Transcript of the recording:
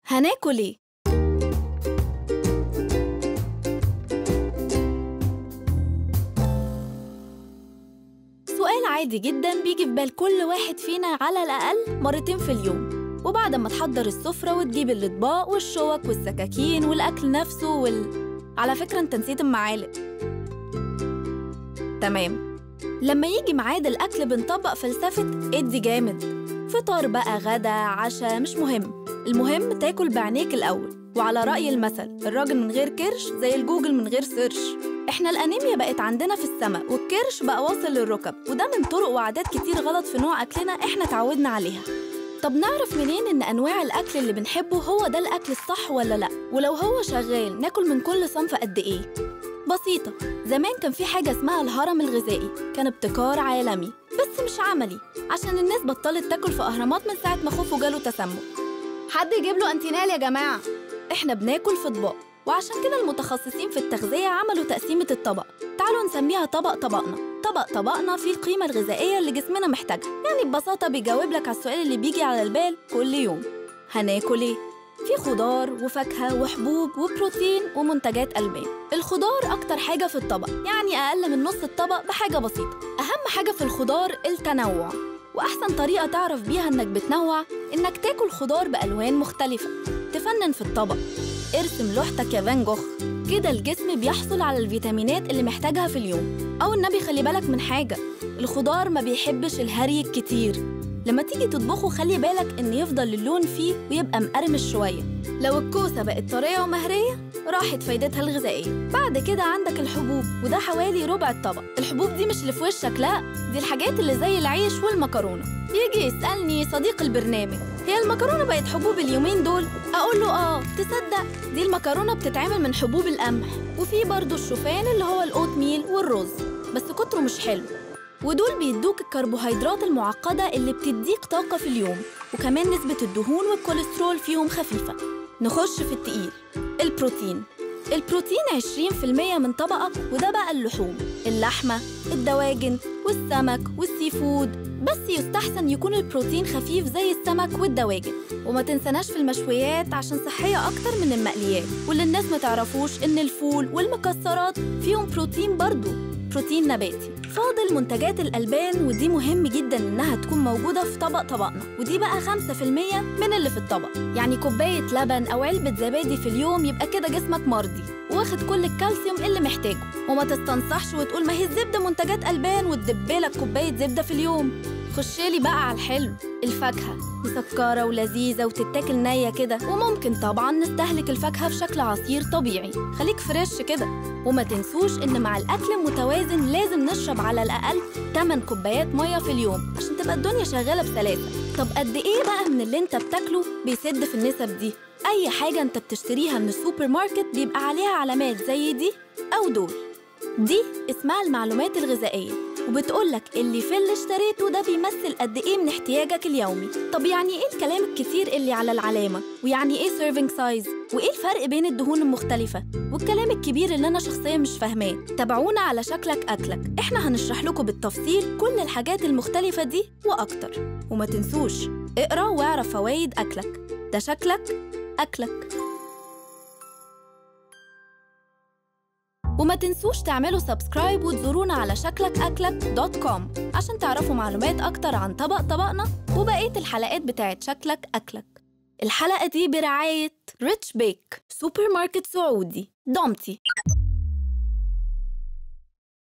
هناكل ايه؟ سؤال عادي جدا بيجي في بال كل واحد فينا على الأقل مرتين في اليوم، وبعد ما تحضر السفرة وتجيب الأطباق والشوك والسكاكين والأكل نفسه على فكرة انت نسيت المعالق. تمام. لما يجي ميعاد الأكل بنطبق فلسفة ادي جامد، فطار بقى غدا عشاء مش مهم، المهم تاكل بعينيك الأول. وعلى رأي المثل الراجل من غير كرش زي الجوجل من غير search. احنا الأنيميا بقت عندنا في السماء والكرش بقى واصل للركب، وده من طرق وعادات كتير غلط في نوع أكلنا احنا تعودنا عليها. طب نعرف منين إن أنواع الأكل اللي بنحبه هو ده الأكل الصح ولا لأ؟ ولو هو شغال ناكل من كل صنف قد إيه؟ بسيطة، زمان كان في حاجة اسمها الهرم الغذائي، كان ابتكار عالمي بس مش عملي، عشان الناس بطلت تاكل في أهرامات من ساعة ما خوفو جاله تسمم. حد يجيب له أنتينال يا جماعة. إحنا بناكل في أطباق، وعشان كده المتخصصين في التغذية عملوا تقسيمة الطبق. تعالوا نسميها طبق طبقنا. طبق طبقنا فيه القيمة الغذائية اللي جسمنا محتاجها، يعني ببساطة بيجاوب لك على السؤال اللي بيجي على البال كل يوم، هناكل إيه؟ في خضار وفاكهة وحبوب وبروتين ومنتجات ألبان. الخضار أكتر حاجة في الطبق، يعني أقل من نص الطبق بحاجة بسيطة. أهم حاجة في الخضار التنوع، وأحسن طريقة تعرف بيها إنك بتنوع إنك تاكل خضار بألوان مختلفة. تفنن في الطبق، ارسم لوحتك يا فان جوخ، كده الجسم بيحصل على الفيتامينات اللي محتاجها في اليوم. أو النبي خلي بالك من حاجة، الخضار ما بيحبش الهري الكتير، لما تيجي تطبخه خلي بالك إن يفضل اللون فيه ويبقى مقرمش شوية. لو الكوسة بقت طرية ومهرية راحت فايدتها الغذائية. بعد كده عندك الحبوب، وده حوالي ربع الطبق. الحبوب دي مش اللي في وشك، لا، دي الحاجات اللي زي العيش والمكرونة. يجي يسألني صديق البرنامج، هي المكرونة بقت حبوب اليومين دول؟ أقول له آه، تصدق دي المكرونة بتتعمل من حبوب القمح. وفي برضه الشوفان اللي هو ال oatmeal والرز، بس كتره مش حلو، ودول بيدوك الكربوهيدرات المعقدة اللي بتديك طاقة في اليوم، وكمان نسبة الدهون والكوليسترول فيهم خفيفة. نخش في التقيل، البروتين. البروتين 20% من طبقك، وده بقى اللحوم، اللحمة، الدواجن والسمك وال seafood، بس يستحسن يكون البروتين خفيف زي السمك والدواجن. وما تنسناش في المشويات عشان صحية أكتر من المقليات. واللي الناس ما تعرفوش إن الفول والمكسرات فيهم بروتين برضو، بروتين نباتي. فاضل منتجات الألبان، ودي مهم جدا إنها تكون موجودة في طبق طبقنا، ودي بقى 5% من اللي في الطبق. يعني كوباية لبن أو علبة زبادي في اليوم يبقى كده جسمك مرضي واخد كل الكالسيوم اللي محتاجه. وما تستنصحش وتقول ما هي الزبدة منتجات ألبان وتدبلك كوباية زبدة في اليوم. خشيلي بقى على الحلو، الفاكهة مسكرة ولذيذة وتتاكل نية كده، وممكن طبعا نستهلك الفاكهة في شكل عصير طبيعي، خليك fresh كده. وما تنسوش إن مع الأكل المتوازن لازم نشرب على الأقل 8 كوبايات مية في اليوم عشان تبقى الدنيا شغالة بسلاسة. طب قد إيه بقى من اللي أنت بتاكله بيسد في النسب دي؟ أي حاجة أنت بتشتريها من السوبر ماركت بيبقى عليها علامات زي دي أو دول، دي اسمها المعلومات الغذائية، وبتقولك اللي في اللي اشتريته ده بيمثل قد إيه من احتياجك اليومي. طب يعني إيه الكلام الكتير اللي على العلامة؟ ويعني إيه serving size؟ وإيه الفرق بين الدهون المختلفة؟ والكلام الكبير اللي أنا شخصياً مش فاهماه. تابعونا على شكلك أكلك، إحنا هنشرح لكم بالتفصيل كل الحاجات المختلفة دي وأكتر. وما تنسوش اقرأ واعرف فوايد أكلك، ده شكلك أكلك. وما تنسوش تعملوا subscribe وتزورونا على شكلك أكلك .com عشان تعرفوا معلومات أكتر عن طبق طبقنا وبقية الحلقات بتاعت شكلك أكلك. الحلقة دي برعاية ريتش بيك، سوبر ماركت سعودي، دومتي.